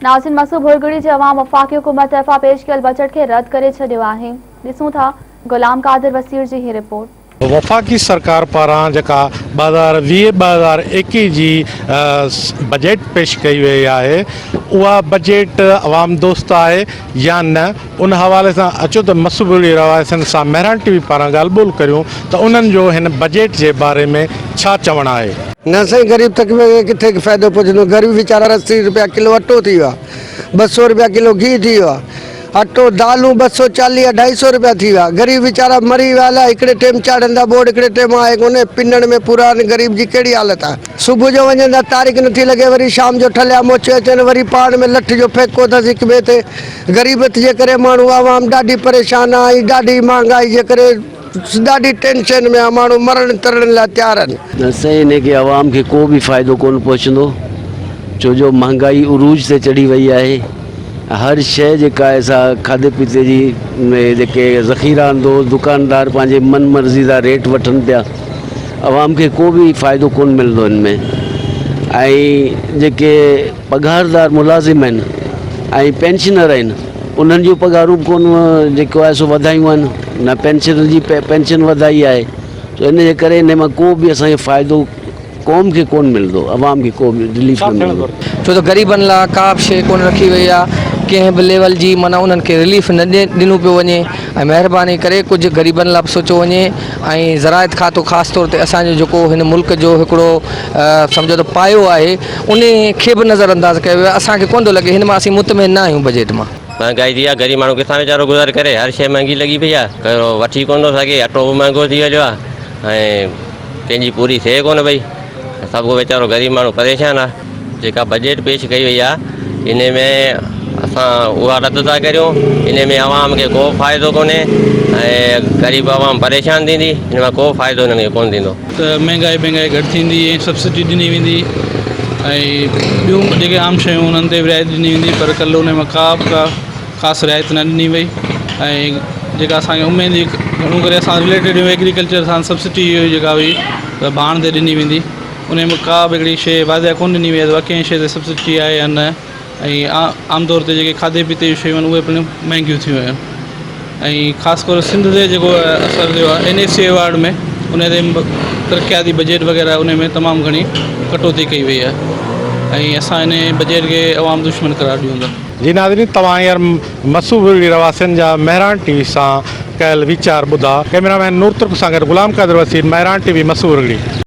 ناظرين مسو ڀرڳڙي جي عوام وفاقي حڪومت طرفان پيش ڪيل بجيٽ کي رد ڪري ڇڏيو آهي. ڏسون ٿا غلام قادر وسير جي هي رپورٽ. وفاقي سرڪار پاران جيڪا 2020 2021 جي بجيٽ پيش ڪئي وئي آهي اها بجيٽ عوام دوست آهي يا نه ان حوالي سان اچو ته مسوبڙي رهواسين سان مهراڻ ٽي وي پاران ڳالهه ٻولهه ڪريون ته انهن جو هن بجيٽ جي باري ۾ ڇا چوڻ آهي. نه سائين غريب طبقي کي ڪٿي فائدو پهچندو غريب ويچارا 80 روپيا ڪلو اٽو ٿي ويو آهي 200 روپيا ڪلو گيهه ٿي ويو آهي اٽو دالون 240 اڍائي سو روپيا ٿي ويا غريب ويچارا مري ويا الاء هڪڙي ٽيم چاڙهن ٿا ٻوڙ هڪڙي ٽيم آهي ڪونهي پنڻ ۾ پورا آهن غريب جي ڪهڙي حالت آهي صبح جو وڃن ٿا تاريخ نٿي لڳي وري شام جو ٺليا موچي اچن وري پاڻ ۾ لٺ جو ڦيڪو اٿس هڪ ٻئي تي غريبت جي ڪري ماڻهو عوام ڏاڍي پريشان آهي ۽ ڏاڍي مهانگائي جي ڪري ڏاڍي ٽينشن ۾ آهي ماڻهو مرڻ ترڻ لاء تيار آهن. نه سائين انهي کي عوام کي ڪو به فائدو ڪونه پهچندو ڇو جو مهانگائي عروج تي چڙهي وئي آهي هر شيء جيڪا آهي سا کاڌي پيتي جي جيڪي ذخيره اندوز دڪاندار پنهنجي من مرضي سان ريٽ وٺن پيا عوام کي ڪو به فائدو ڪونه ملندو ان ۾ ۽ جيڪي پگهاردار ملازم آهن ۽ پينشنر آهن انهن جون پگهارون به ڪونه جيڪو آهي سو وڌايون آهن نه پينشن جي پينشن وڌائي آهي سو ان جي ڪري ان مان ڪو به اسان کي فائدو قوم کي ڪونه ملندو عوام کي ڪو به رليف نه ملندو. ڇو ته غريبن لاء ڪا به شيء ڪونه رکي وئي آهي ڪنهن به ليول جي معنيٰ انهن کي رليف نه ڏنو پيو وڃي ۽ مهرباني ڪري ڪجهه غريبن لاء به سوچيو وڃي ۽ زراعت کاتو خاص طور تي اسان جو جيڪو هن ملڪ جو هڪڙو سمجهو ته پايو آهي ان کي به نظر انداز ڪيو ويو آهي اسان کي ڪونه ٿو لڳي هن مان اسين مطمئن نه آهيون بجيٽ مان. مهانگائي ٿي آهي غريب ماڻهو ڪٿان ويچارو گذر ڪري هر شيء مهانگي لڳي پئي آهي ڪهڙو وٺي ڪونه ٿو سگهي اٽو به مهانگو ٿي ويو آهي ۽ ڪنهن جي پوري ٿئي ڪونه پئي سڀ ڪو ويچارو غريب ماڻهو پريشان آهي جيڪا بجيٽ پيش ڪئي وئي آهي ان ۾ اسان اها رد ٿا ڪريون ان ۾ عوام کي ڪو فائدو ڪونهي ۽ غريب عوام پريشان ٿيندي ان مان ڪو فائدو انهن کي ڪونه ٿيندو. ته مهنگائي بهنگائي گهٽ ٿيندي ۽ سبسڊي ڏني ويندي ۽ ٻيون جيڪي عام شيون انهن تي به رعايت ڏني ويندي پر ڪلهه ان مان ڪا به ڪا خاص رعايت نه ڏني وئي ۽ جيڪا اسانکي اميد هئي گهڻو ڪري اسان رليٽيڊ هيون ايگريڪلچر سان سبسڊي هئي جيڪا هئي ته ڀاڻ تي ڏني ويندي ان ۾ ڪا به اهڙي شيء واضح ڪونه ڏني وئي آهي ته ڪنهن شيء تي سبسڊي آهي يا نه ۽ عام طور تي جيڪي کاڌي پيتي جون شيون آهن اهي پڻ مهنگيون ٿيون آهن ۽ خاص طور سنڌ تي جيڪو اثر ٿيو آهي اين ايف سي ايوارڊ ۾ ان تي ترقياتي بجيٽ وغيره ان ۾ تمام گهڻي ڪٽوتي ڪئي وئي آهي ۽ اسان ان بجيٽ کي عوام دشمن قرار ڏيون ٿا. جي ناظرين توهان هينئر مسو ٻرڙي رهواسين جا مهراڻ ٽي وي سان ڪيل ويچار ٻڌا. ڪئميرا مين نور ترڪ سان گڏ غلام قادر وسيم مهراڻ ٽي وي مسو ٻرڙي.